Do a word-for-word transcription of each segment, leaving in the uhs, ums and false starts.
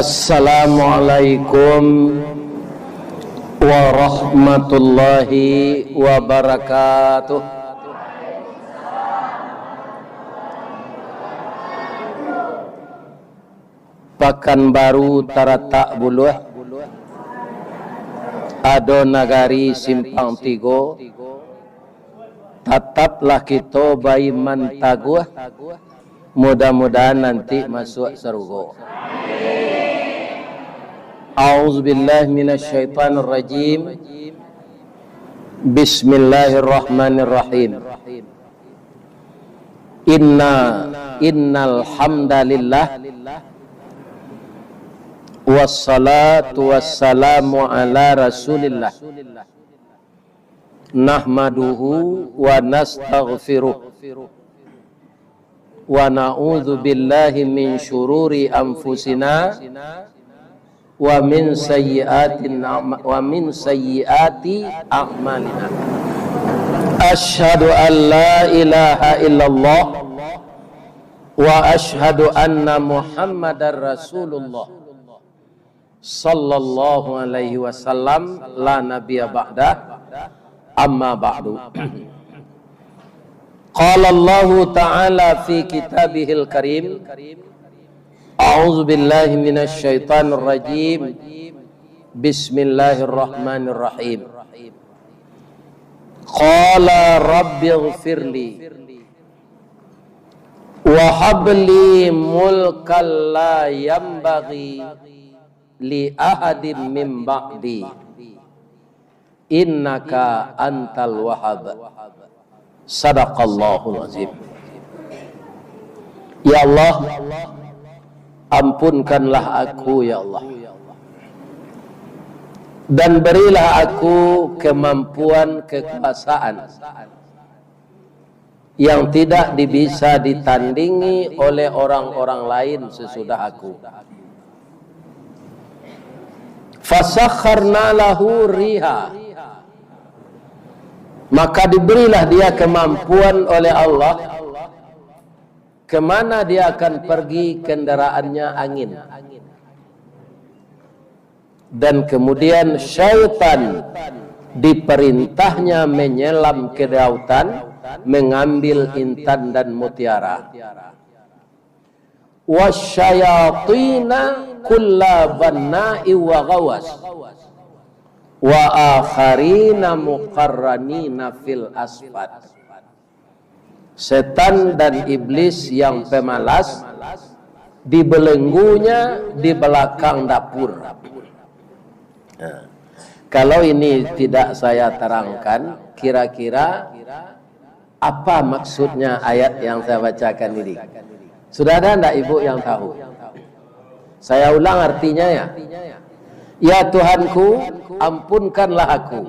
Assalamualaikum warahmatullahi wabarakatuh. Pakanbaru taratak buluah, ado nagari simpang tigo, tataplah kito baiman taguah, mudah-mudahan nanti masuak sarugo. A'udzubillahi minasyaitonirrajim. Bismillahirrahmanirrahim. Inna innal hamdalillah, wassalatu wassalamu ala Rasulillah, nahmaduhu wa nastaghfiruh, wa na'udzu billahi min syururi anfusina wa min sayyiati a'ma-, wa min sayyiati a'malina. Asyhadu an la ilaha illallah wa asyhadu anna Muhammadar Rasulullah, sallallahu alaihi wasallam, la nabiyya ba'dah, amma ba'du. Qala Allahu ta'ala fi kitabihil karim, a'udzu billahi minasy syaithanir rajim. Bismillahirrahmanirrahim. Qala rabbighfirli wa habli mulkan la yanbaghi li ahadin min ba'di, innaka antal wahhab. Sadaqallahul azim. Ya Allah, ampunkanlah aku, ya Allah, dan berilah aku kemampuan, kekuasaan yang tidak di-, bisa ditandingi oleh orang-orang lain sesudah aku. Fasakharna lahu riha. Maka diberilah dia kemampuan oleh Allah, kemana dia akan pergi kendaraannya angin. Dan kemudian syaitan diperintahnya menyelam ke lautan, mengambil intan dan mutiara. Wasyayatina kulla banna'i wa ghawas, wa akharina muqarranina fil asfad. Setan dan iblis yang pemalas, dibelenggunya di belakang dapur. Nah, kalau ini tidak saya terangkan, kira-kira apa maksudnya ayat yang saya bacakan ini? Sudah ada ndak ibu yang tahu? Saya ulang artinya ya. Ya Tuhanku, ampunkanlah aku.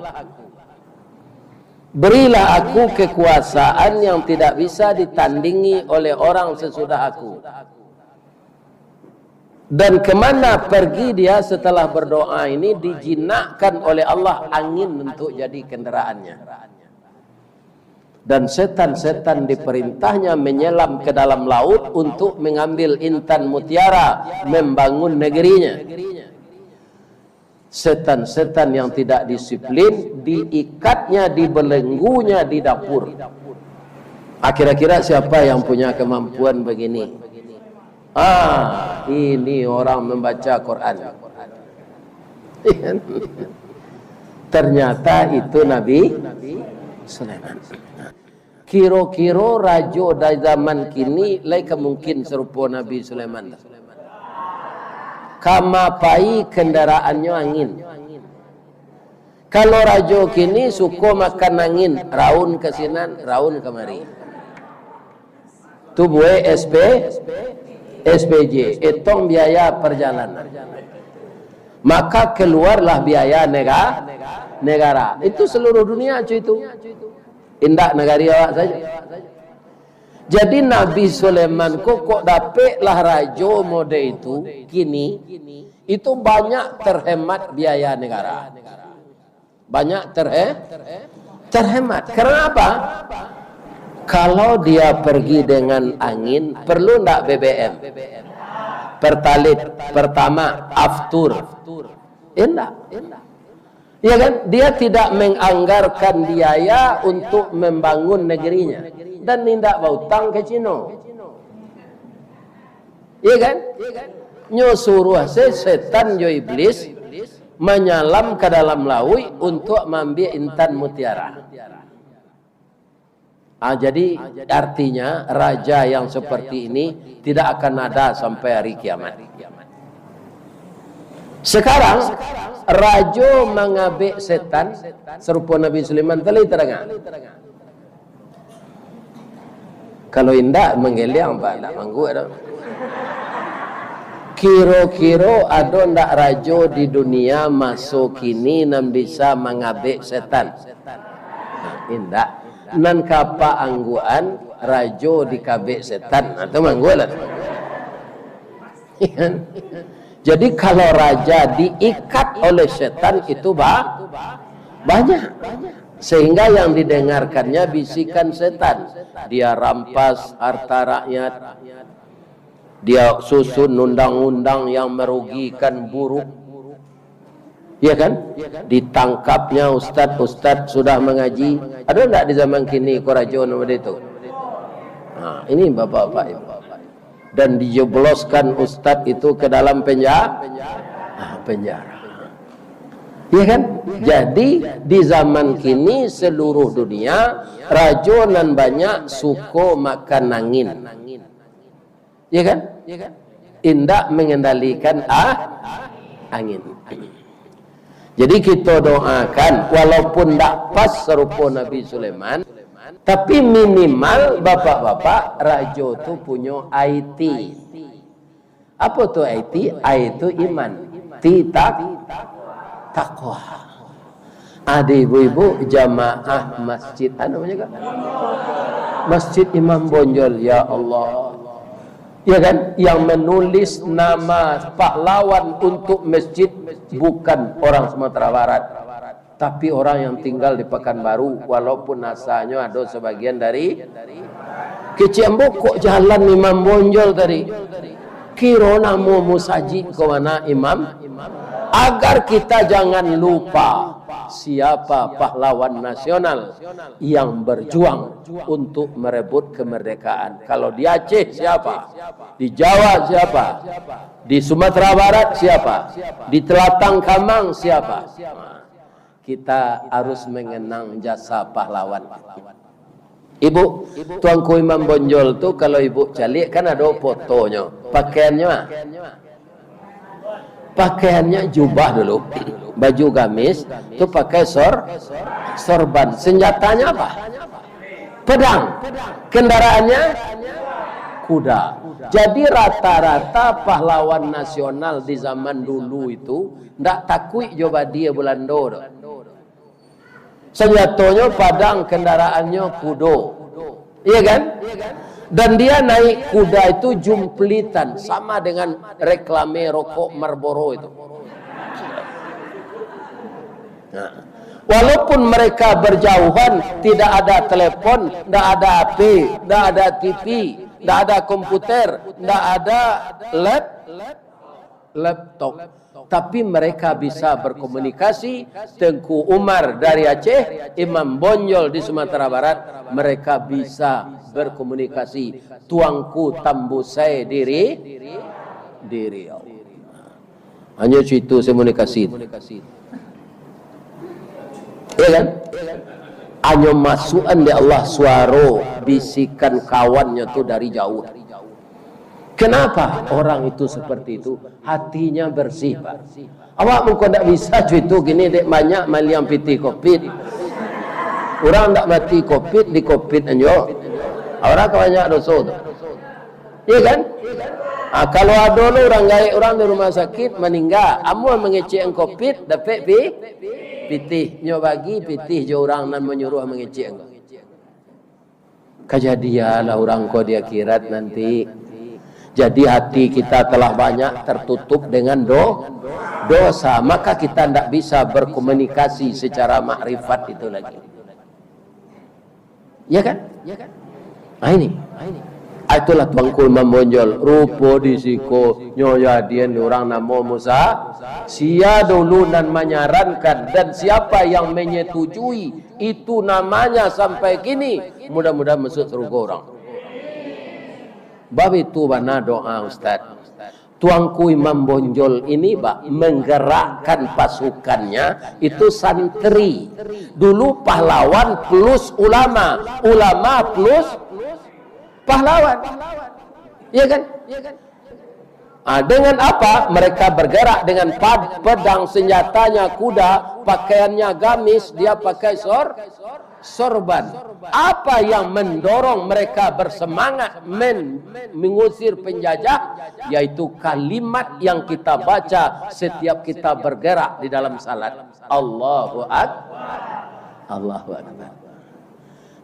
Berilah aku kekuasaan yang tidak bisa ditandingi oleh orang sesudah aku. Dan kemana pergi dia setelah berdoa ini, dijinakkan oleh Allah angin untuk jadi kendaraannya. Dan setan-setan diperintahnya menyelam ke dalam laut untuk mengambil intan mutiara, membangun negerinya. Setan-setan yang tidak disiplin, diikatnya, dibelenggunya di dapur. Ah, kira-kira siapa yang punya kemampuan begini? Ah, ini orang membaca Quran. Ternyata itu Nabi Sulaiman. Kiro-kiro rajo dari zaman kini lai ka mungkin sarupo Nabi Sulaiman. Kama pai kendaraannyo angin. Kalau rajo kini suko makan angin, raun ka sinan, raun kamari. Tu buek S P, S P J, etong biaya perjalanan. Maka keluarlah biaya nega-, negara. Itu seluruh dunia, cuy, itu. Indak nagari awak saja. Jadi Nabi Sulaiman ko kok dapeklah rajo mode itu, kini, itu banyak terhemat biaya negara. Banyak terhe-, terhemat. Karena apa? Kalau dia pergi dengan angin, perlu ndak B B M? Pertalite, Pertamax, Aftur. Indak. Ya kan? Dia tidak menganggarkan biaya untuk membangun negerinya. Dan indak bautang ka Cino. Ya kan? Nyo suruah se setan jo iblis manyalam ka dalam lauik untuk maambiak intan mutiara. Ah, jadi, artinya, raja yang seperti ini tidak akan ada sampai hari kiamat. Sekarang, rajo mangabek setan, sarupo Nabi Sulaiman, tadi tadanga? Kalau indak, manggeliang, Pak, indak mangguak doh. Kiro-kiro ado ndak rajo di dunia maso kini nan bisa mangabek setan? Nah, indak. Nan kapak angguan rajo dikabek setan. Nah, tu mangguak lah tu. Jadi, kalau raja diikat oleh setan, itu ba-, banyak. Sehingga yang didengarkannya bisikan setan. Dia rampas harta rakyat. Dia susun undang-undang yang merugikan, buruk. Ya kan? Ditangkapnya ustad-ustad sudah mengaji. Ada ndak di zaman kini ko rajo nan model itu? Nah, ini bapak-bapak, ibu. Dan dijebloskan ustad itu ke dalam penja-, ah, penjara. Ya kan? Jadi, di zaman kini seluruh dunia, rajo nan banyak suko makan angin. Ya kan? Indak mengendalikan, ah, angin. Jadi, kita doakan, walaupun ndak pas sarupo Nabi Sulaiman, tapi minimal, bapak-bapak, rajo tu punyo I T. Apo tu I T? I tu iman. T tak-, takwa. Ada ibu-ibu jamaah masjid, anu namanya kan? Masjid Imam Bonjol, ya Allah. Ya kan? Yang menulis nama pahlawan untuk masjid bukan orang Sumatera Barat, tapi orang yang tinggal di Pekanbaru, walaupun asalnyo ado sebagian dari Kecek ambo kok jalan Imam Bonjol tadi. Kiro namo musajik ko mah Imam? Agar kita jangan lupa siapa pahlawan nasional yang berjuang untuk merebut kemerdekaan. Kalau di Aceh siapa? Di Jawa siapa? Di Sumatera Barat siapa? Di Telatang Kamang siapa? Kita harus mengenang jasa pahlawan. Ibu, Tuanku Imam Bonjol tu, kalau ibu caliak kan ado fotonyo. Pakaiannyo, ah? Pakaiannyo jubah dulu, baju gamis, tu pakai sor-, sorban. Senjatanyo apa? Pedang. Kendaraannyo kuda. Jadi, rata-rata pahlawan nasional di zaman dulu itu ndak takuik jo badia Belando doh. Senjatonyo padang, kendaraannyo kudo. Iya kan? Dan dia naik kuda itu jumplitan, sama dengan reklame rokok Marlboro itu. Nah, walaupun mereka berjauhan, tidak ada telepon, tidak ada H P, tidak ada T V, tidak ada komputer, tidak ada lap-, laptop. Tapi mereka bisa berkomunikasi, Tengku Umar dari Aceh, Imam Bonjol di Sumatera Barat, mereka bisa berkomunikasi. Tuanku Tambusai diri, diri Allah. Hanyo situ komunikasi. Ya kan? Hanyo masukan dek Allah suaro bisikan kawannyo tu dari jauh. Kenapa orang itu seperti itu? Hatinya bersih, Pak. Awak mungkin ndak bisa cuy itu gini, dek banyak maliang pitih covid. Urang ndak mati covid, di covid anjo. Urang ka banyak doso tu. Iya kan? Ah, kalau ado lo urang gaek urang di rumah sakit maningga, amuah mangecek covid, dapek pi-, pitih. Nyo bagi pitih jo urang nan manyuruah mangecek. Kajadianlah urang ko di akhirat nanti. Jadi hati kita telah banyak tertutup dengan do-, dosa, maka kita ndak bisa berkomunikasi secara makrifat itu lagi. Ya kan? Ah, ini. Ah, itulah Tuanku Imam Bonjol. Rupo di siko nyo jadian urang namo Musa. Sia dulu nan manyarankan, dan siapa yang menyetujui, itu namanya sampai kini, mudah-mudahan masuk surga urang. Bab itu bana doa, Ustaz. Tuanku Imam Bonjol ini, Pak, menggerakkan pasukannya itu santri. Dulu pahlawan plus ulama, ulama plus pahlawan. Iya kan? Ah, dengan apa? Mereka bergerak dengan pad-, pedang, senjatanya kuda, pakaiannya gamis, dia pakai sor-, sorban. Apa yang mendorong mereka bersemangat men-, mengusir penjajah? Yaitu kalimat yang kita baca setiap kita bergerak di dalam salat. Allahu Ak-, Allahu Akbar.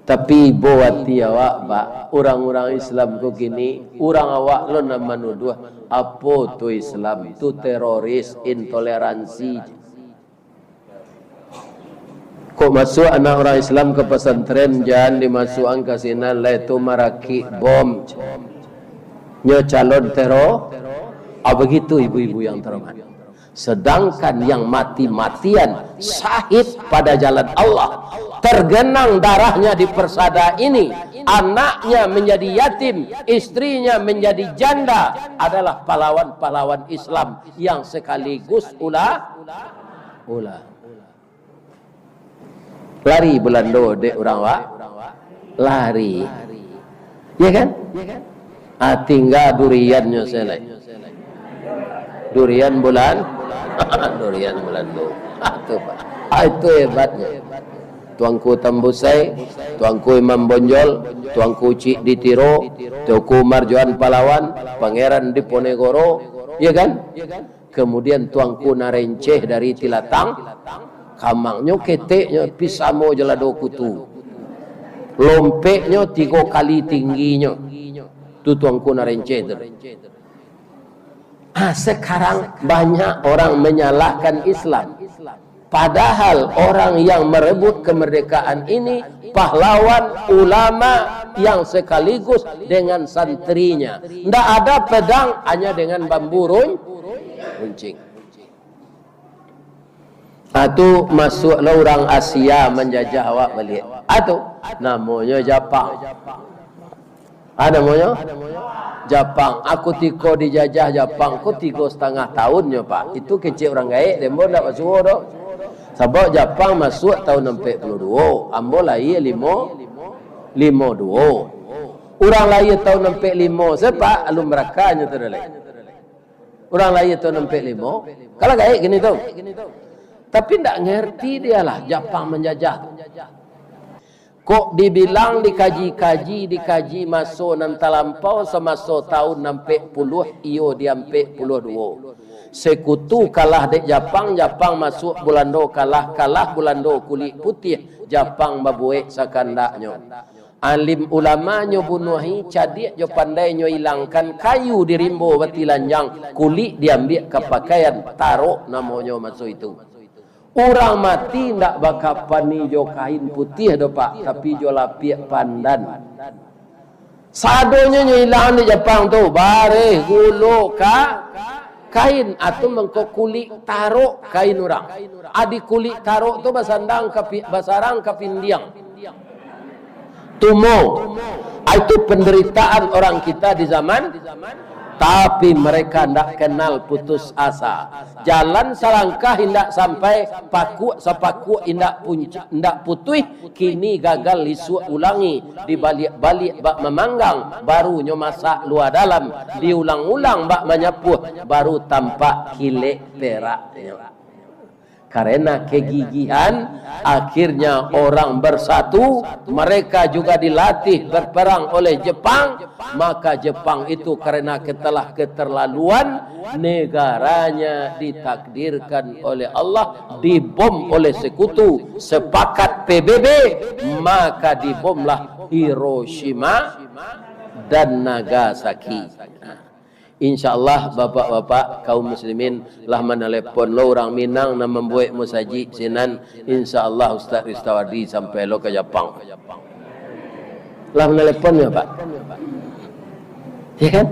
Tapi ibo ati awak, Pak, urang-urang Islam ko kini, urang awak lo nan manuduah, apo tu Islam, tu teroris, intoleransi. Kok masuk anak urang Islam ka pasantren, jan dimasuakan ka sinan, lai tu marakik bom. Nyo calon tero-, ah, begitu ibu-ibu yang terhormat. Sedangkan yang mati-matian syahid pada jalan Allah, tergenang darahnya di persada ini, anaknya menjadi yatim, istrinya menjadi janda, adalah pahlawan-pahlawan Islam yang sekaligus ula-, ula-, Lari Bulando dek urang awak. Lari. Ya kan? Ah, tingga duriannyo sajo lai. Durian Bulan-, durian Bulando. Ah, tu, Pak. Ah, itu hebatnya. Tuanku Tambusai, Tuanku Imam Bonjol, Tuanku Cik di Tiro, Tuanku Marjoan Palawan, Pangeran Diponegoro, ya kan? Kemudian Tuanku Narenceh dari Tilatang, kamangnyo keteknyo, pi samo jo lado kutu. Lompeknyo tigo kali tingginyo. Tu Tuanku Narenceh tu. Ah, sekarang banyak orang menyalahkan Islam. Padahal orang yang merebut kemerdekaan ini pahlawan, ulama yang sekaligus dengan santrinya. Ndak ada pedang, hanya dengan bambu run-, runcing. Ah, tu masuaklah urang Asia manjajah awak baliak. Ah, tu namonyo Japang. Ah, namonyo Japang. Ah, kutiko dijajah Japang ko tigo satangah tahunnyo, Pak. Itu kecek urang gaek, ambo ndak basuo doh. Sabab Japang masuak tahun ampek puluah duo, ambo lahia limo, limo duo. Urang lahia tahun ampek limo, sia, Pak? Alun barakanyo tu doh lai. Urang lahia tahun ampek limo, kalau gaek kini tu. Tapi ndak ngerti dialah Japang manjajah tu. Kok dibilang dikaji-kaji, dikaji maso nan talampau, samaso tahun ampek puluah, iyo di ampek puluah duo. Sekutu kalah dek Japang, Japang masuak Bulando kalah, kalah Bulando kulik putiah, Japang babuek sakandaknyo. Alim ulamanyo bunuahi, cadiak jo pandainyo ilangkan, kayu di rimbo batilanjang, kulik diambiak ka pakaian, tarok namonyo maso itu. Urang mati ndak bakapani jo kain putiah doh, Pak, tapi jo lapiak pandan. Sadonyo nyo ilang di Japang tu, bareh, gulo, ka-, kain, atau mangko kulik tarok kain urang. Adi kulik tarok tu basandang ka pi-, basarang ka pindiang. Tumo. Ah, itu penderitaan orang kita di zaman, tapi mereka ndak kenal putus asa. Jalan salangkah indak sampai, pakuak sapakuak indak punc-, indak putuih, kini gagal isuak ulangi, dibaliak-baliak bak mamanggang, baru nyo masak lua dalam, diulang-ulang bak manyapuah, baru tampak kilek peraknyo. Karena kegigihan, akhirnya orang bersatu, mereka juga dilatih berperang oleh Jepang, maka Jepang itu karena telah keterlaluan, negaranya ditakdirkan oleh Allah dibom oleh sekutu, sepakat P B B, maka dibomlah Hiroshima dan Nagasaki. Insya Allah, bapak-bapak kaum muslimin lah manalepon lo urang Minang nan mambuek musajik sinan. Insya Allah, Ustaz Ristawardi sampai lo ka Japang. Lah manalepon nyo, Pak? Ya kan?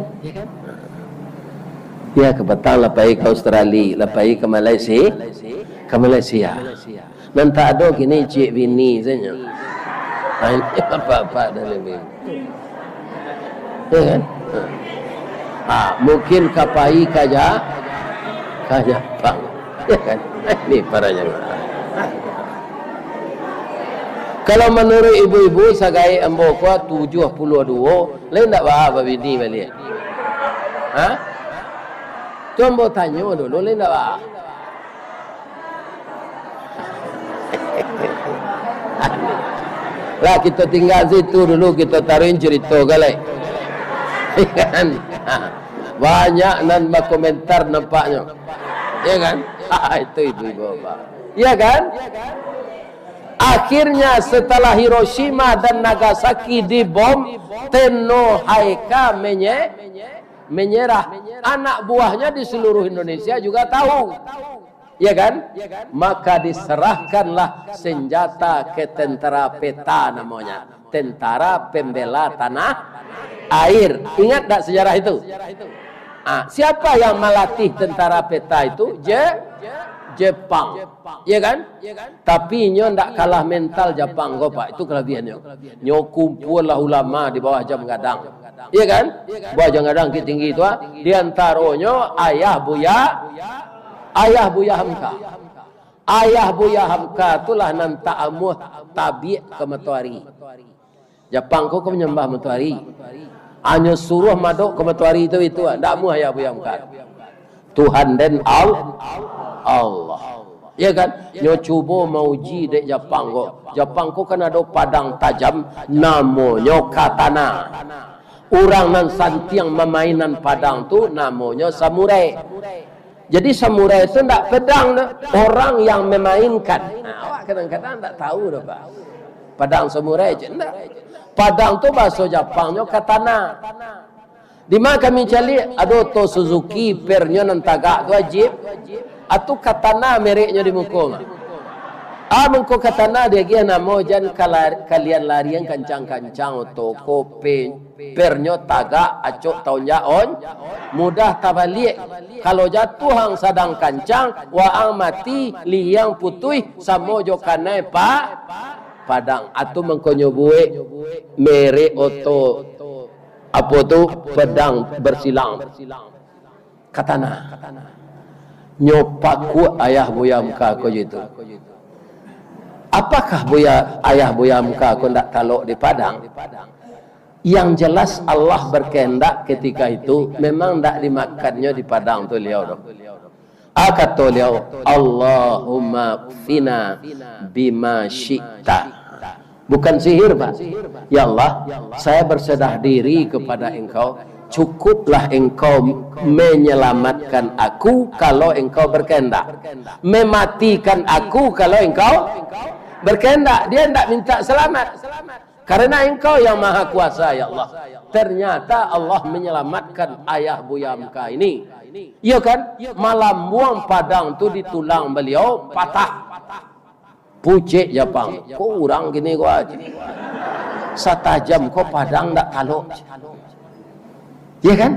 Ya, kapatang lah pai ka Australia, lah pai ka Malaysia, ka Malaysia. Nan tak ado kini ciek bini sajo. Ha, ini apak-apak dah lebih. Ya kan? Ha, mungkin ka pai ka Ja-, ka Japang. Ya kan? Ini para jamaah. Kalau manuruik ibu-ibu, sagaek ambo ko tujuah puluah duo, lai ndak baa babini baliak? Ha? Tu ambo tanyo dulu, lai ndak baa? Lah, kito tingga situ dulu, kito taruih carito ka lai. Kan? Ha. Banyak nan bakomentar nampaknyo. Ya kan? Ha, itu ibu-ibu bapak. Ya kan? Akhirnya, setelah Hiroshima dan Nagasaki dibom, Tenno Heika menye-, menyerah. Anak buahnya di seluruh Indonesia juga tahu. Ya kan? Maka diserahkanlah senjata ke tentara peta namanya. Tentara Pembela Tanah Air. Ingat tak sejarah itu? Ah, siapa yang malatih tentara peta itu? Je-, Jepang. Ya kan? Tapi inyo ndak kalah mental Japang ko, Pak. Itu kelebihan nyo. Nyo kumpul lah ulama di bawah jam gadang. Iya kan? Bawah jam gadang Bukittinggi tu, ah. Di antaronyo ayah Buya, ayah Buya Hamka. Ayah Buya Hamka tu lah nan tak amuah tabiak ka matoari. Japang ko kan manyambah matoari. Hanyo suruah madok ka matoari tu itu, ah. Ndak amuah ayah Buya Hamka. Tuhan den Al-, Allah. Ya kan? Nyo cubo mauji dek Japang ko. Japang ko kan ado padang tajam, namonyo katana. Urang nan santiang mamainan padang tu namonyo samurai. Jadi samurai tu ndak pedang doh, orang yang memainkan. Nah, awak kadang-kadang ndak tahu doh, Pak. Padang samurai je ndak. Padang tu bahaso Japangnyo katana. Di ma kami caliak? Ado oto Suzuki, pernyo nan tagak tu, Jeep. Atu katana mereknyo di muko mah. Ah, mangko katana diagiah namo, jan kalar-, kalian larian kancang-kancang oto ko, pe-, pernyo tagak, acok taonjak on, mudah tabaliak. Kalau jatuah ang sadang kancang, waang mati, liang putuih, samo jo kanai pa-, padang. Atu mangko nyo buek merek oto apo tu, pedang bersilang. Katana. Nyo pakuak ayah Buya Hamka ko jo itu. Apakah Buya, ayah Buya Hamka ko ndak talok di padang? Yang jelas Allah berkehendak ketika itu memang ndak dimakannyo di padang tu liau tu. Ah, kato liau, "Allahumma kfina bima syi'ta." Bukan sihir, Pak. "Ya Allah, saya berserah diri kepada Engkau. Cukuplah Engkau menyelamatkan aku kalau Engkau berkehendak. Mematikan aku kalau Engkau berkehendak." Dia ndak minta selamat. "Karena Engkau yang Maha Kuasa, ya Allah." Ternyata Allah menyelamatkan ayah Buya Hamka ini. Iya kan? Malambuang padang tu di tulang beliau, patah. Pucek Japang. Ko urang kini ko aja. Satajam ko padang ndak talok. Iya kan?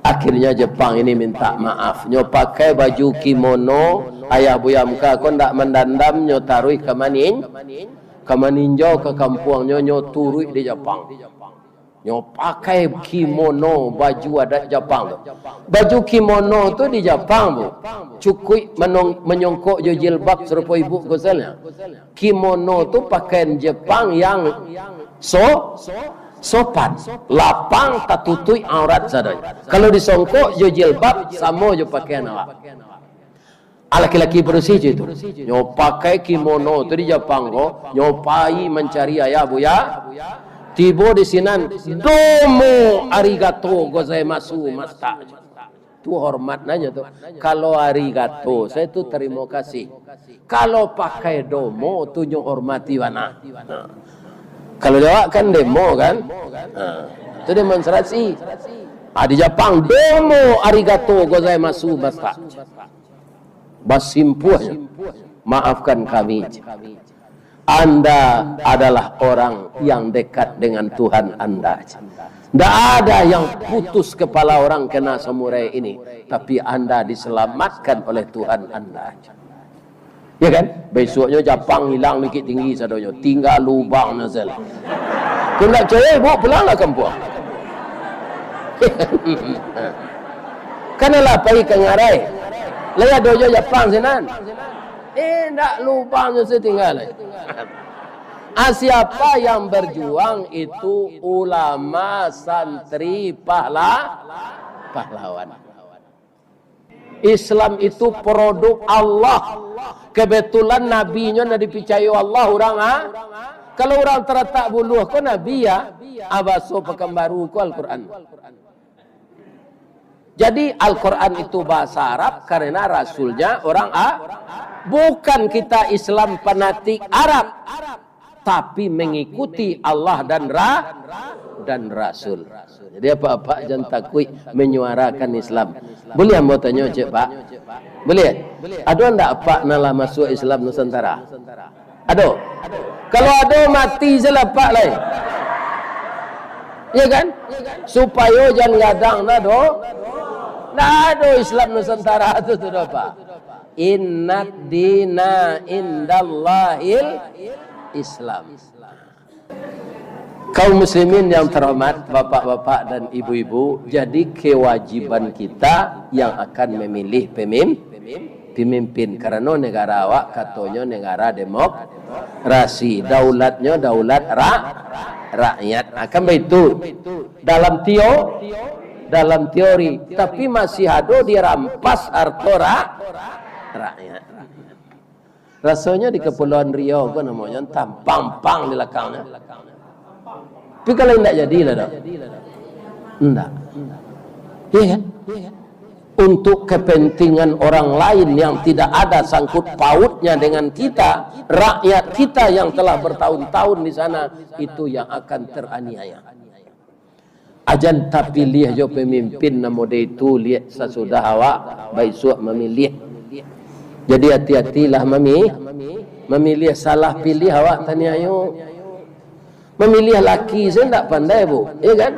Akhirnya Japang ini minta maaf. Nyo pakai baju kimono, ayah Buya Hamka ko ndak mandandam, nyo taruih ka manin-, ka maninjau ka kampuangnyo, nyo turuik di Japang. Nyo pakai kimono, baju adat Japang tu. Baju kimono tu di Japang tu, cukuik manong-, manyongkok jo jilbab sarupo ibu ko sajo. Kimono tu pakaian Japang yang so-, sopan, lapang, tatutuik aurat sadonyo. Kalau disongkok jo jilbab, samo jo pakaian awak. Ah, laki-laki padusi jo itu. Nyo pakai kimono tu di Japang ko, nyo pai mancari ayah Buya. Tibo di sinan, "Domo arigato gozaimasu, masta." Tu hormat nanyo tu. Kalau arigato, saya tu terima kasih. Kalau pakai domo, tu nyo hormati bana. Ha. Kalau di awak kan demo kan? Ha. Tu demonstrasi. Ah, di Japang, "Domo arigato gozaimasu, masta." Basimpuahnyo, "Maafkan kami." Anda adalah orang yang dekat dengan Tuhan Anda. Ndak ada yang putus kepala orang kena samurai ini, tapi Anda diselamatkan oleh Tuhan Anda. Ya kan? Besoknyo Japang hilang Bukittinggi sadonyo, tingga lubangnyo sajo. Kok ndak cayek, ibu pulanglah kampuang. Kan alah pai ka ngarai. Lai ado jo Japang sinan. Eh, ndak, lubangnyo sajo tingga lai. Ah, siapa yang berjuang itu ulama, santri, pahla-, pahlawan. Islam itu produk Allah. Kebetulan nabinyo nan dipicayo Allah urang, ah. Kalau urang Taratak Buluah ko nabi, ya, ah, baso Pakanbaru ko Al-Quran. Jadi Al-Quran itu bahasa Arab karena rasulnya orang, ah, bukan kita Islam fanatik Arab, tapi mengikuti Allah dan ra-, dan Rasul. Jadi apak-apak jan takuik menyuarakan Islam. Boleh ambo tanyo, cek, Pak? Boleh? Ado ndak apak nan lah masuak Islam Nusantara? Ado? Kalau ado, mati sajolah apak lai. Ya kan? Supayo jan gadang nah do. Ndak ado Islam Nusantara tu, tu do, Pak. Innad dina indallahil Islam. Kaum muslimin yang terhormat, bapak-bapak dan ibu-ibu, jadi kewajiban kita yang akan memilih pemim-, pemimpin. Karano negara awak katonyo negara demokrasi, daulatnyo daulat ra-, rakyat. Akan baitu, dalam teo-, dalam teori, tapi masih ado dirampas harto ra-, rakyat. Rasonyo di Kepulauan Riau ko namonyo, antah pang-pang di lakangnyo. Tapi kalau indak jadilah doh. Indak. Iya kan? Untuk kepentingan orang lain yang tidak ada sangkut pautnya dengan kita, rakyat kita yang telah bertahun-tahun di sana, itu yang akan teraniaya. Ajan tapiliah jo pamimpin nan model itu liak sasudah awak baisuak mamiliah. Jadi, ati-atilah mami-, mamiliah, salah piliah awak taniayo. Mamiliah laki sajo ndak pandai, Bu. Iya kan?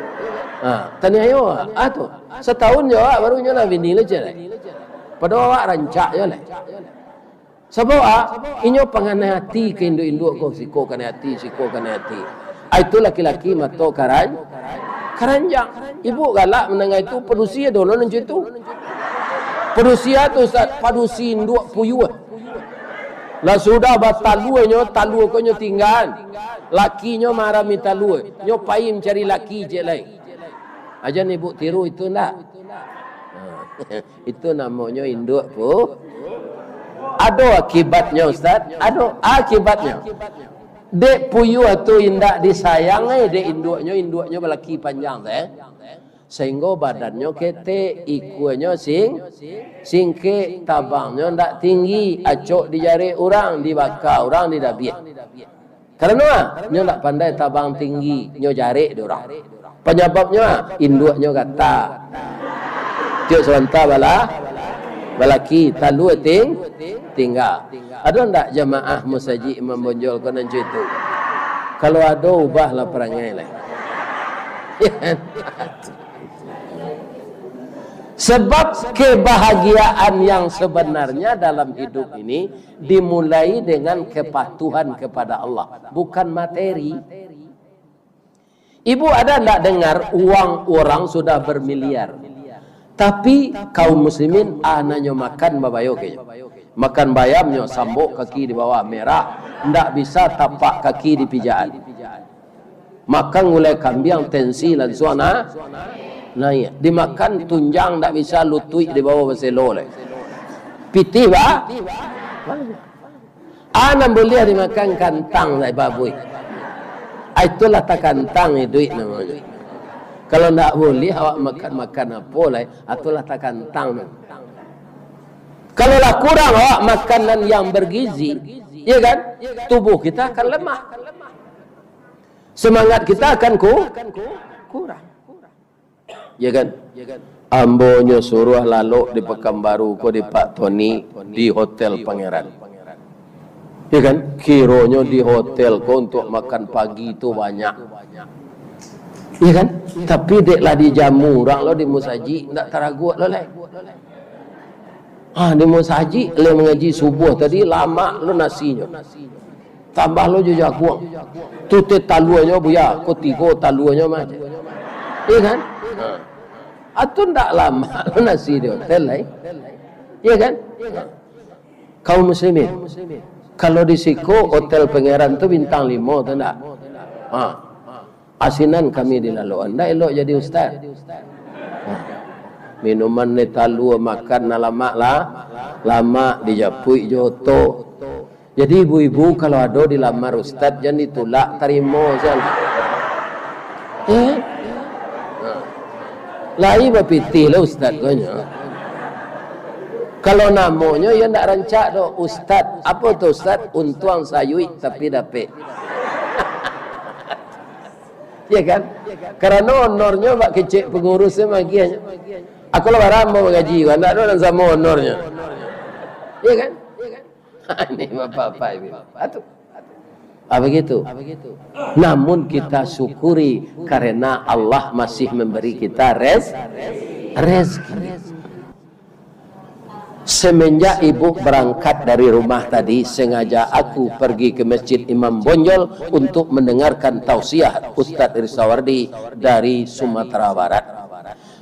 Ha, taniayo. Ah, tu. Satahun jo awak baru nyo lah bini lah, cerai. Padahal awak rancak jo lah. Sabab, ah, inyo panganai ati ka induak-induak ko, siko kanai ati, siko kanai ati. Ah, itu laki-laki mato karan-, karanjang. Ibu galak mandanga itu, padusi ado lo nan cam itu. Padusi a tu, Ustaz, padusi induak puyuah. Lah sudah batalua nyo, talua ko nyo tinggaan. Lakinyo marami talua, nyo pai mancari laki ciek lai. Ajan ibu tiru itu ndak? Ha. Itu namonyo induak pu-, ado akibatnyo, Ustaz? Ado akibatnyo. Dek puyuah tu indak disayang, eh, dek induaknyo, induaknyo balaki panjang, eh. Sahinggo badannyo ketek, ikuanyo sing-, singkek, tabangnyo ndak tinggi, acok dijarek urang, dibaka urang, didabiah. Karano, ah, nyo ndak pandai tabang tinggi, nyo jarek dek urang. Panyababnyo, ah, induaknyo gata. Tiok sabanta bala-, balaki, talua ting-, tingga. Ado ndak jamaah musajik Imam Bonjol ko nan cam itu? Kalau ado, ubahlah parangai lai. Sebab kebahagiaan yang sebenarnya dalam hidup ini dimulai dengan kepatuhan kepada Allah, bukan materi. Ibu ada ndak dengar uang orang sudah bermiliar, tapi kaum muslimin hanyo makan babayo ke? Makan bayamnyo sambok kaki di bawah merah, ndak bisa tapak kaki di pijaan. Makan gulai kambiang, tensi lansuang na-, naiak. Dimakan tunjang, ndak bisa lutuik di bawah baselo lai. Pitih, ba? Ah, nan buliah dimakan kantang lai, babuih. Ah, itulah takantang iduik namonyo. Kalau ndak buliah awak makan-makan apo lai, ah, itulah takantang tu. Kalau lah kurang awak makanan yang bergizi, ya kan? Tubuh kita akan lemah. Semangat kita akan ku-, kurang. Ya kan? Ambo nyo suruah lalok di Pakanbaru ko, di Pak Tony, di Hotel Pangeran. Ya kan? Kironyo di hotel ko untuak makan pagi tu banyak. Ya kan? Tapi dek lah dijamu urang lo di musajik, ndak taraguak lo lai. Ha, di musajik lai mangaji subuah tadi, lamak lo nasinyo. Tambah lo jo jaguang. Tu teh taluanyo, Buya, ko tigo taluanyo mah. Ya kan? Ha. Atu ndak lamak lo nasi di hotel lai. Ya kan? Ha. Kaum muslimin, kalau di siko hotel Pangeran tu bintang limo tu ndak? Ha. Asinan kami di laloan, ndak elok jadi ustaz. Ha. Minuman ni talua, makan nan lamak lah, lamak dijapuik jo oto. Jadi ibu-ibu kalau ado dilamar ustaz, jan ditulak, tarimo sajo. Eh? Ha. Lai bapitih lah ustaz ko nyo. Kalau namonyo iyo ndak rancak doh, ustaz. Apo tu ustaz? Untuang sayuik tapi dapek. Ya kan? Karano honornyo bak kecek pangurus nyo magiahnyo. Ako lah bara ambo mangaji, ndak ado nan samo honornyo. Ya kan? Ini bapak-bapak, ibu-ibu. Atu. Ah, begitu. Namun kita syukuri karena Allah masih memberi kita rez-, rezeki. Semenjak ibu berangkat dari rumah tadi, sengaja aku pergi ke Masjid Imam Bonjol untuk mendengarkan tausiah Ustadz Risawardi dari Sumatera Barat.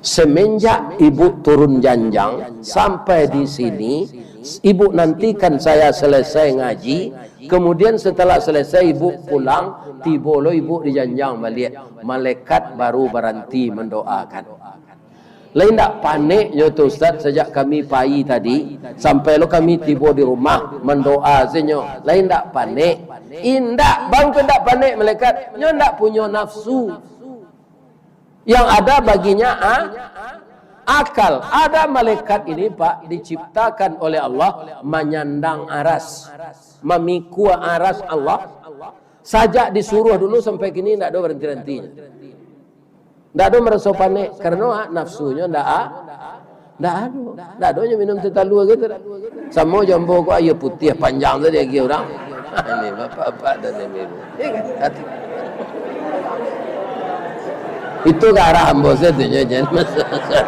Semenjak ibu turun janjang sampai di sini, ibu nantikan saya selesai ngaji, kemudian setelah selesai ibu pulang, tibo lo ibu di janjang baliak, malaikat baru baranti mandoakan. Lai indak paneknyo tu, Ustaz, sajak kami pai tadi, sampai lo kami tibo di rumah, mandoa sajo. Lai indak panek? Indak, bang tu indak panek malaikat. Nyo indak punyo nafsu. Yang ada baginya a-, akal. Ada malaikat ini, Pak, diciptakan oleh Allah manyandang aras, mamikua aras Allah. Sajak disuruh dulu sampai kini ndak ado baranti-rantinyo. Ndak ado maraso panek, karano a, nafsunyo ndak a-, ndak ado. Ndak ado nyo minum teh talua gitu. Samo jo ambo ko, aia putiah panjang tadi agiah urang. Ini bapak-bapak dan ibu-ibu. Ya kan? Hati. Itu ka arah ambo sajo tu, jan masalah.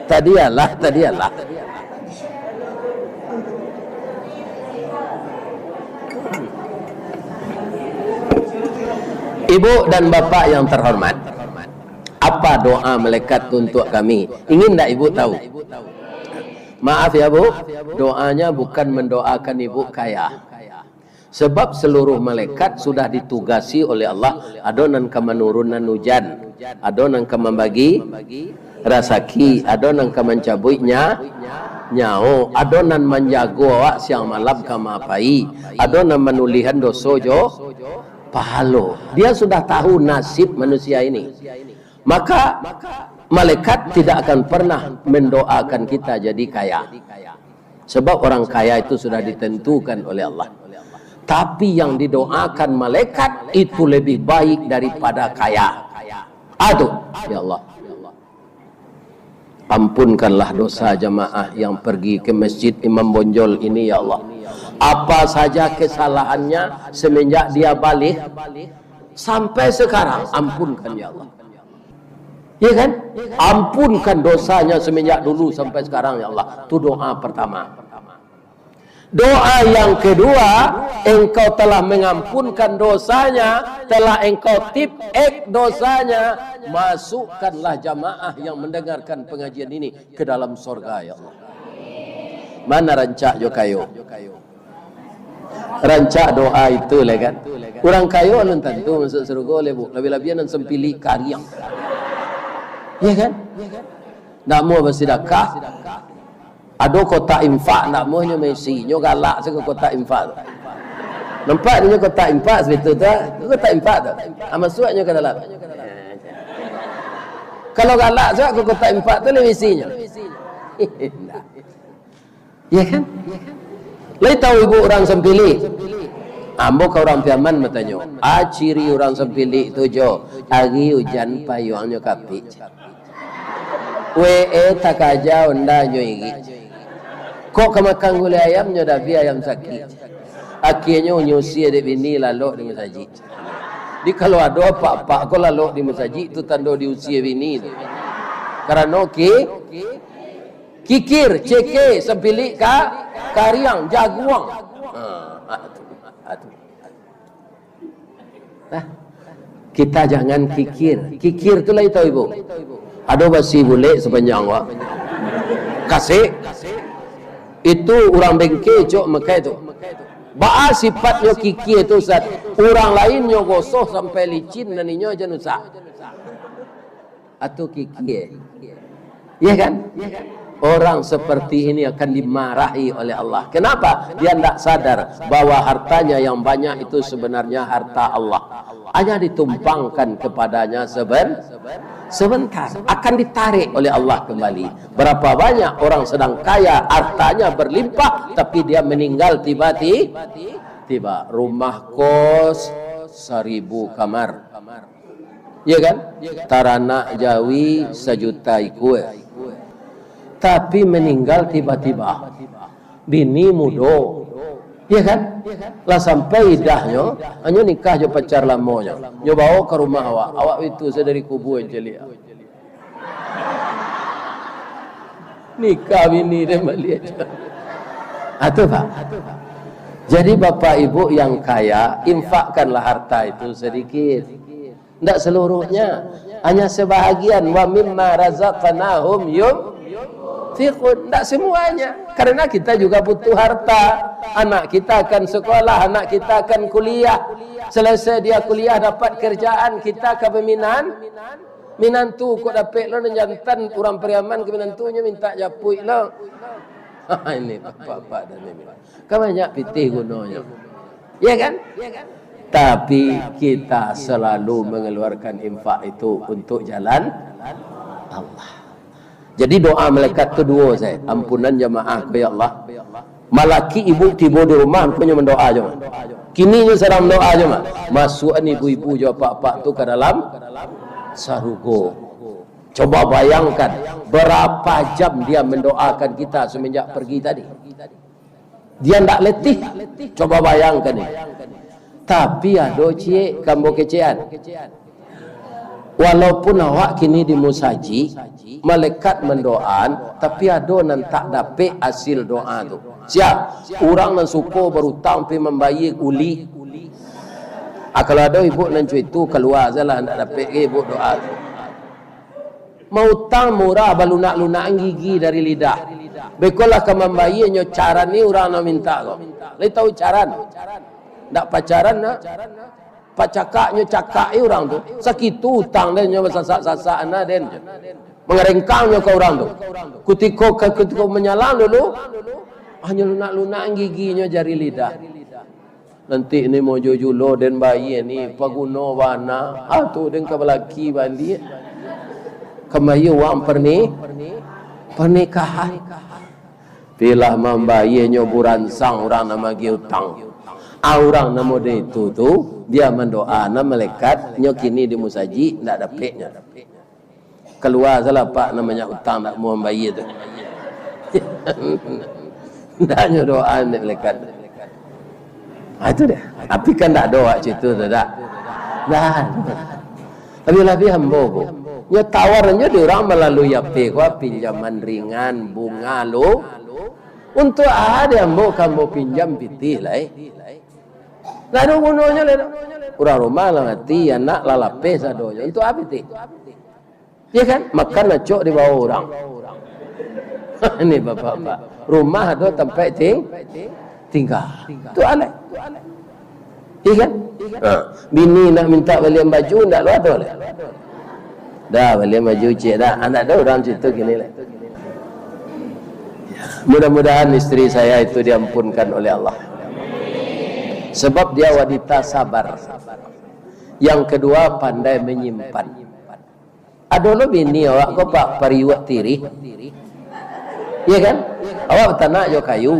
Tadi alah, tadi alah. Ibu dan bapak yang terhormat, apa doa malaikat tu untuak kami? Ingin ndak ibu tahu? Maaf ya, Bu, doanya bukan mendoakan ibu kaya. Sebab seluruh malaikat sudah ditugasi oleh Allah, ado nan ka manurunan ujan, ado nan ka mambagi rasaki, ado nan ka mancabuik nya-, nyawo, ado nan manjago awak siang malam ka ma pai, ado nan manulihan doso jo pahalo. Dia sudah tahu nasib manusia ini. Maka, malaikat tidak akan pernah mendoakan kita jadi kaya. Sebab orang kaya itu sudah ditentukan oleh Allah. Tapi yang didoakan malaikat itu lebih baik daripada kaya. Aduh, ya Allah. Ampunkanlah dosa jamaah yang pergi ke Masjid Imam Bonjol ini, ya Allah. Apa saja kesalahannya semenjak dia balik sampai sekarang, ampunkan, ya Allah. Ya kan? Ampunkan dosanya semenjak dulu sampai sekarang, ya Allah. Itu doa pertama. Doa yang kedua, Engkau telah mengampunkan dosanya, telah Engkau tip X dosanya, masukkanlah jamaah yang mendengarkan pengajian ini ke dalam sorga, ya Allah. Mana rancak jo kayo? Rancak doa itu lah kan. Urang kayo alun tantu masuak sarugo lai, Bu. Labiah-labiah nan sampilik kariang. Ya kan? Ndak amuah basidakah. Ado kotak infak, ndak amuah nyo maisi. Nyo galak sajo kotak infak tu. Nampak nyo kotak infak situ tu, ah. Kotak infak tu. Ah, masuak nyo ka dalam. Kalau galak sajo kotak infak tu, lai maisi nyo. Ndak. Ya kan? Lai tahu ibu urang sampilik? Ambo ka urang Piaman batanyo, a ciri urang sampilik tu jo, ari ujan payuangnyo kapik. W E takaja onda nyo irik. Kok ka makan gulai ayam, nyo dabi ayam sakik. Akienyo nyo usie dek bini lalok di masajik. Jadi kalau ado apak-apak ko lalok di masajik, tu tando diusie bini tu. Karano ki-, kikir, ceke, sampilik ka-, kariang, jaguang. Ha, tu, ha, tu. Nah, kita jangan kikir. Kikir tu lai tahu ibu. Ado basi bulek sapanjang wak. Kasik. Itu urang bengke cok makai tu. Baa sifatnyo kikir tu, Ustaz? Urang lain nyo gosoh sampai licin, nan inyo jan usah. Atau kikir. Iya kan? Orang seperti ini akan dimarahi oleh Allah. Kenapa? Dia ndak sadar bahwa hartanya yang banyak itu sebenarnya harta Allah. Hanya ditumpangkan kepadanya seben-, sebentar. Akan ditarik oleh Allah kembali. Berapa banyak orang sedang kaya, hartanya berlimpah, tapi dia meninggal tiba-ti-, tiba. Rumah kos, saribu kamar. Ya kan? Taranak jawi sajuta ikua. Tapi meninggal tiba-tiba. Bini mudo. Ya kan? Lah sampai idahnyo, hanyo nikah jo pacar lamonyo. Nyo bawa ka rumah awak. Awak itu sadari kubua caliak. Nikah bini dia balik. Itu, Pak. Jadi, Bapak Ibu yang kaya, infakkanlah harta itu sedikit. Ndak seluruhnya, hanya sebahagian. "Wa mimma razaqnahum yunfiqun." Ndak semuanya. Karena kita juga butuh harta. Anak kita akan sekolah, anak kita akan kuliah. Selesai dia kuliah, dapat kerjaan, kita ka baminan-, minantu. Kok dapek lo nan jantan, urang Pariaman ka minantunyo mintak japuik lo. Ini bapak-bapak dan ibu. Kan banyak pitih gunonyo. Ya kan? Tapi kita selalu mengeluarkan infak itu untuk jalan Allah. Jadi doa malaikat tu duo sae. Ampunan jamaah ko, ya Allah. Malaki ibu tibo di rumah, angkonyo mandoa jo. Kini nyo sadang mandoa jo, mah. Masuakan ibu-ibu jo apak-apak tu ka dalam sarugo. Coba bayangkan, berapa jam dia mendoakan kita semenjak pergi tadi. Dia ndak letih. Coba bayangkan ini. Tapi ado ciek kambo kecekan. Walaupun awak kini di musajik, malaikat mandoaan, tapi ado nan tak dapek hasil doa tu. Sia? Urang nan suko barutang pai mambayia uli. Ah, kalau ado ibu nan cak itu, kalua salah, ndak dapek ge ibu doa tu. Mautang murah, balunak-lunakan gigi dari lidah. Beko lah ka mambayianyo, caran ni urang nan minta ko. Lai tahu caran? Ndak pacaran nak. Pacakaknyo cakak i urang tu. Sakitu utang den nyo basasak-sasak na den. Mangarengkangnyo ka urang tu. Kutiko ka, kutiko manyalang dulu, hanyo lunak-lunakan giginyo jari lidah. Nanti ni mojo julo den bayia ni, paguno bana. Ah, tu den ka balaki baliak. Kambayia uang perni-, pernikahan. Pilah mambayianyo buransang urang nan magiah utang. Ah, urang nan model itu tu, dia mandoa, nan malaikat nyo kini di musajik, ndak dapeknyo. Kalua salah pak nan banyak utang, ndak mau mambayia tu. Ndak nyo doa dek malaikat. Ha, itu dia. Tapi kan ndak doa cak itu tu, dak? Dah. Labiah-labiah ambo ko. Nyo tawar nyo di urang malalui H P ko, pinjaman ringan, bunga lo. Untuak a di ambo ka ambo pinjam pitih lai? Ndak ado gunonyo lai doh. Urang rumah lah mati, anak lah lapeh sadonyo. Untuak a pitih? Ya kan? Makan acok dibawa urang. Ini bapak-bapak. Rumah ado tampek ting-, tingga. Tu alai. Ya kan? Ha. Bini nak minta balian baju, ndak lo ado lai. Dah, balian baju ciek dah. Anak dah urang cak itu kini lai. Mudah-mudahan isteri saya itu diampunkan oleh Allah. Sebab dia wanita sabar. Yang kedua, pandai menyimpan. Ado lo bini awak ko, Pak, pariuak tirih. Iya kan? Awak batanak jo kayu.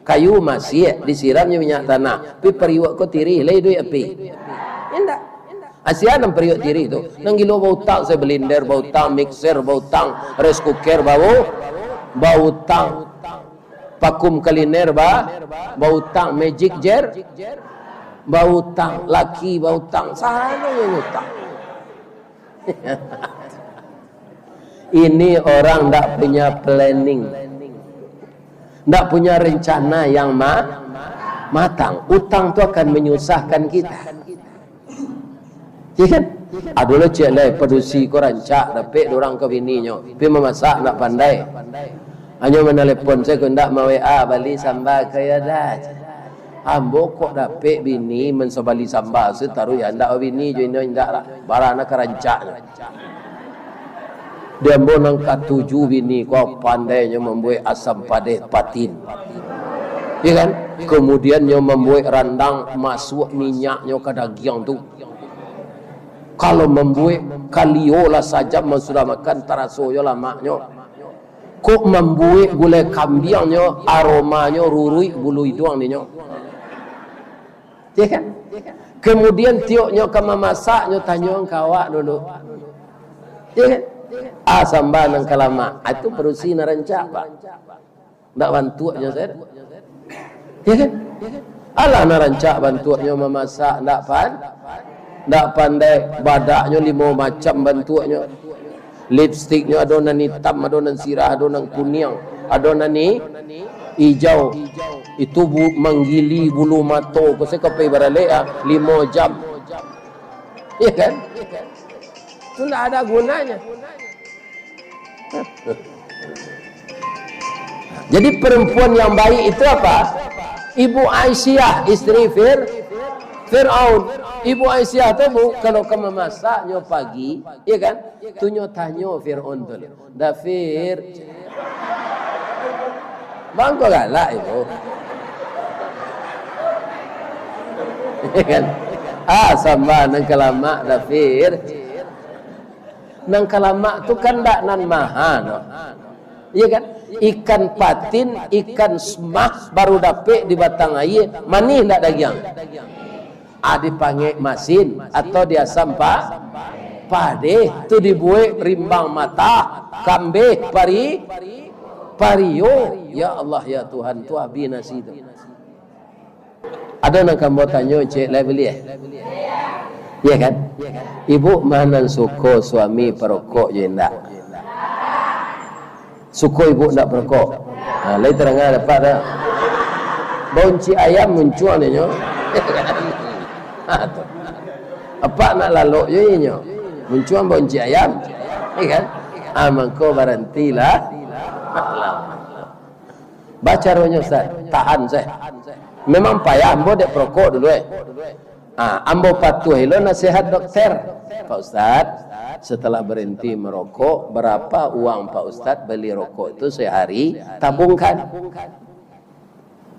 Kayu masiak, disiram jo minyak tanah. Tapi pariuak ko tirih, lai iduik api? Indak. Asia nan pariuak tirih tu. Nan gilo bautang, se blender bautang, mixer bautang, rice cooker bau-, bautang. Vakum cleaner ba, bautang, Magic Jar bautang, laki bautang, sano yang utang. Ini orang ndak punya planning, ndak punya rencana yang ma-, matang. Utang tu akan menyusahkan kita. Ya kan? Ado lo ciek lai padusi ko rancak dapek dek urang ka bininyo, tapi mamasak ndak pandai. Hanyo manalepon sajo, ndak ma-W A, "Bali samba ka yo dah." Ambo kok dapek bini, men sabali samba se taruih, ya ndak babini jo inyo, indak lah. Bara nan ka rancaknyo. Di ambo nan katuju bini ko, pandainyo mambuek asam padeh patin. Ya kan? Kemudian nyo mambuek randang, masuak minyaknyo ka dagiang tu. Kalau mambuek kalio lah sajam, men sudah makan, taraso jo lamaknyo. Kok mambuek gulai kambiang nyo, aromanyo ruruik bulu iduang ninyo. Ya kan? Kemudian tioknyo ka mamasak, nyo tanyo ka awak dulu. Ya kan? Ah, samba nan ka lamak. Ah, itu padusi nan rancak, Pak. Ndak bantuaknyo sajo. Ya kan? Alah, nan rancak bantuaknyo, mamasak ndak pan-, ndak pandai, badaknyo limo macam bantuaknyo. Lipstiknyo ado nan itam, ado nan sirah, ado nan kuniang, ado nan i-, ijau. Itu bu-, manggili bulu mato ko se ka pai baralek, ah, limo jam. Ya kan? Itu ndak ada gunanya. Jadi, perempuan yang baik itu apa? Ibu Aisyah, istri Fir-, Fir'aun. Ibu Aisyah tu, Bu, kalau ka mamasaknyo pagi, ya kan? Tu nyo tanyo Fir'aun tu, "Dah, Fir." Bangko galak ibu. Ya kan? Ah, samba nan ka lamak, dah, Fir. Nan ka lamak tu kan ndak nan maha doh. Iya kan? Ikan patin, ikan semah baru dapek di batang aia, manih ndak dagiang? Ah, dipangek masin atau diasam pa-, padeh, tu dibuek rimbang matah, kambeh, pari-, pario. Ya Allah, ya Tuhan, tu abih nasi tu. Ado nan ka ambo tanyo ciek lai buliah? Iya kan? Ibu ma nan suko suami parokok jo indak? Suko ibu ndak parokok? Ha, lai tarang dapek dah. Bau inciak ayam muncuang dek nyo. Ha, tu. Apak nak lalok jo inyo. Muncuang bau inciak ayam. Iya kan? Ah, mangko barantilah. Bacaronyo, Ustaz, tahan, Ustaz. Memang payah, ambo dek parokok dulu, eh. Ah, ambo patuahi lo nasihat dokter. "Pak Ustaz, setelah berhenti merokok, berapa uang Pak Ustaz beli rokok itu sehari? Tabungkan."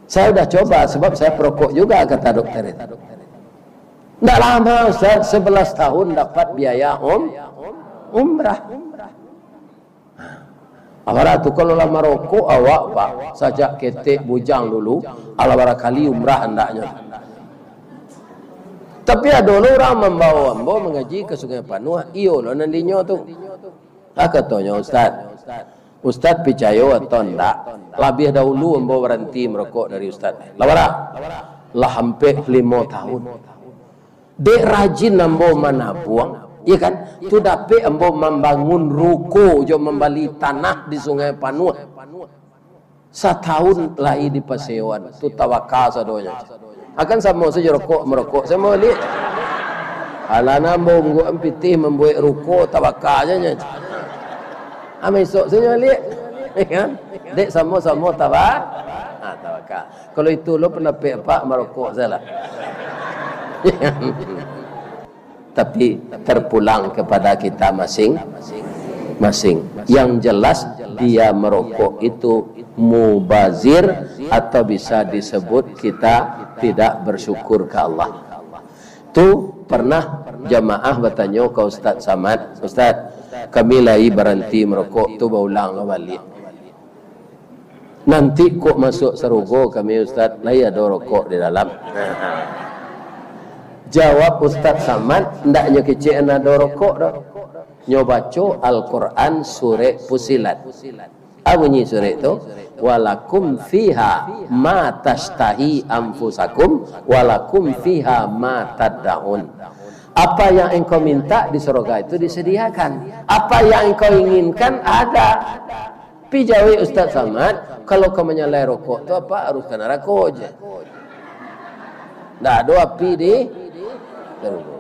"Saya udah coba, sebab saya perokok juga," kata dokter itu. "Ndak lama, Ustaz, sebelas tahun dapat biaya um-, umrah." Awak tu kalau lah marokok awak, Pak, sajak ketek bujang dulu, alah barakali umrah andaknyo. Tapi ado lo urang mambawa ambo mangaji ka Sungai Panuah, iyo lo nan dinyo tu. Ah, katonyo, "Ustaz, Ustaz picayo atau ndak, labiah dahulu ambo baranti marokok dari Ustaz." Lah bara? Lah ampek limo tahun. Dek rajin ambo manabuang, iya kan? Tu dapek ambo mambangun ruko jo mambali tanah di Sungai Panuah. Satahun lai dipasewoan, tu tawakal sadonyo. Akan samo sajo rokok marokok, samo baliak. Alah, nan ambo ungguak pitih mambuek ruko, tawakal sajo nyo. Amai isok sajo baliak. Iya kan? Dek samo-samo tawa-, ah, tawakal. Kalau itu lo pandapek apak, marokok sajolah. Tapi terpulang kepada kita masing-masing. Yang jelas, dia merokok itu mubazir, atau bisa disebut kita tidak bersyukur ke Allah. Tu pernah jamaah batanyo ka Ustaz Samad, "Ustaz, kami lai baranti marokok tu, baulang lah baliak." "Nanti kok masuak sarugo kami, Ustaz, lai ado rokok di dalam." Jawab Ustaz Samad, ndak nyo kecek an ado rokok doh. Nyo baco Al-Quran surek Fusilat. Ah, bunyi surek tu, "Walakum fiha ma tashtahi anfusakum, walakum fiha ma taddaun." Apa yang engkau minta di surga itu disediakan. Apa yang engkau inginkan ada. Pi jawek Ustaz Samad, kalau ka manyalai rokok tu apa harus ka narako je? Ndak ado api di surga.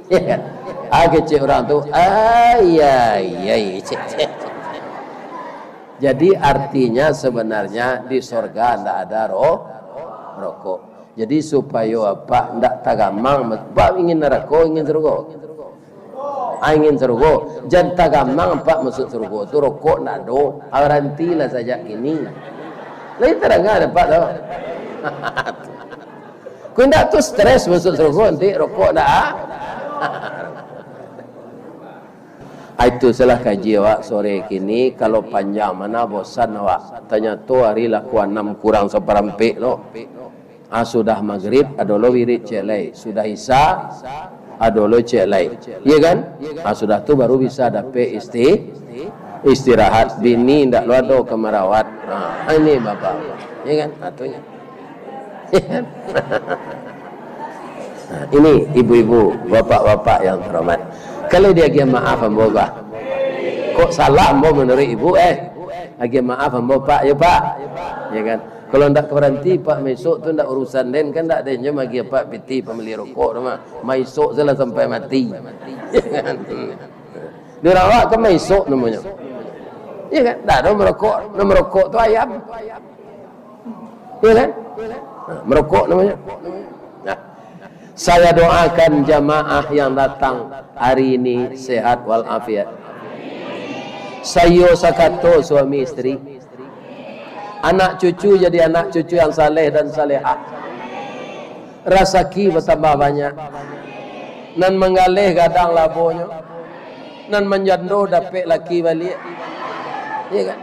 Ya kan? Ah, kecek urang tu, "Ai, ai, ai, cek, cek." Jadi, artinya sebenarnya di sorga ndak ada ro-, rokok. Jadi, supayo apak ndak tagamang, bak ingin narako, ingin surga. Ah, ingin surga. Jan tagamang apak masuk surga tu, rokok ndak ado. Barantilah sajak kini. Lai tadanga dek apak tu. Kok indak tu stres masuk surga, nanti rokok ndak, ah? Ah, itu salah kaji awak sore kini, kalau panjang mana bosan awak. Tanyato ari lah pukua anam kurang saparampek lo. Ah, sudah magrib, ado lo wirid ciek lai. Sudah isya, ado lo ciek lai. Iya kan? Ah, sudah tu baru bisa dapek isti-, istirahat. Bini ndak lo ado ka marawat. Ah, ini bapak. Iya kan? Ah, tu nya. Nah, ini ibu-ibu, bapak-bapak yang terhormat. Kalau diagiah maaf ambo, bah. Kok salah ambo menurut ibu, eh? Agiah maaf ambo, Pak, ya, Pak. Ya kan? Kalau ndak baranti, Pak, maisok tu ndak urusan den, kan ndak den je magiah Pak pitih pambali rokok tu mah. Maisok salah sampai mati. Ya kan? Di Rawak kan maisok namonyo. Ya kan? Ndak ado marokok, nan marokok tu ayam. Iya kan? Nah, marokok namonyo. Nah, saya doakan jamaah yang datang hari ini sehat walafiat. Saiyo sakato suami isteri. Anak cucu jadi anak cucu yang saleh dan salehah. Rasaki batambah banyak. Nan manggaleh gadang labonyo. Nan manjando dapek laki baliak. Iya kan?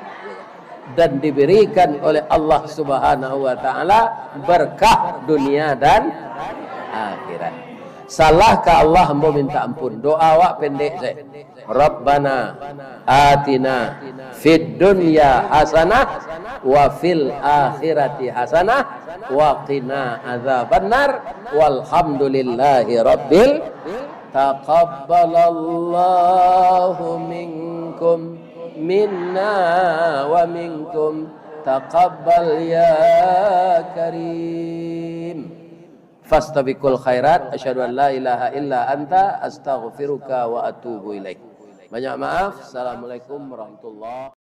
Dan diberikan oleh Allah Subhanahu wa Ta'ala berkah dunia dan akhirat. Salah ka Allah, ambo minta ampun. Doa awak pendek saja. Rabbana atina fid dunya hasanah wa fil akhirati hasanah wa qina adzabannar. Walhamdulillahi rabbil Taqabbalallahu minkum, minna wa minkum. Taqabbal ya Karim. Fastabiqul khairat. Asyhadu an la ilaha illa anta, astaghfiruka wa atubu ilaik. Banyak maaf. Assalamualaikum warahmatullahi